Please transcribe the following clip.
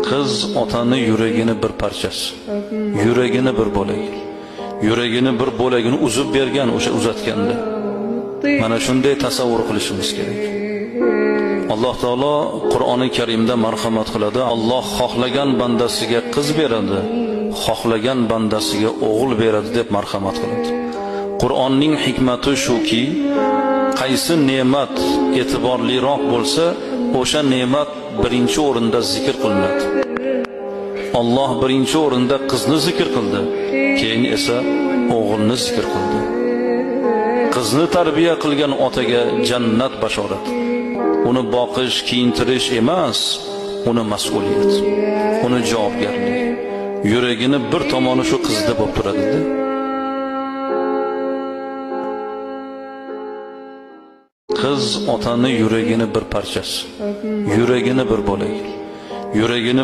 Qiz otani yuragini bir parchasi, yuragini bir bo'lagi. Yuragini bir bo'lagini uzib bergan o'sha uzatganda. Mana shunday tasavvur qilishimiz kerak. Alloh taolo Qur'oni Karimda marhamat qiladi. Alloh xohlagan bandasiga qiz beradi, xohlagan bandasiga o'g'il beradi deb marhamat qiladi. Qur'onning hikmati shuki, qaysi ne'mat e'tiborliroq bo'lsa, o'sha ne'mat birinchi o'rinda zikr qilinadi. Alloh birinchi o'rinda qizni zikr qildi, keyin esa o'g'ilni zikr qildi. Qizni tarbiya qilgan otaga jannat bashorat. Uni boqish, kiyintirish emas, uni mas'uliyat, uni javobgarlik. Yuragini bir tomoni shu qizda bo'lib turadi-da. Qiz otani yuragini bir parchasi, yuragini bir bo'lagi, yuragini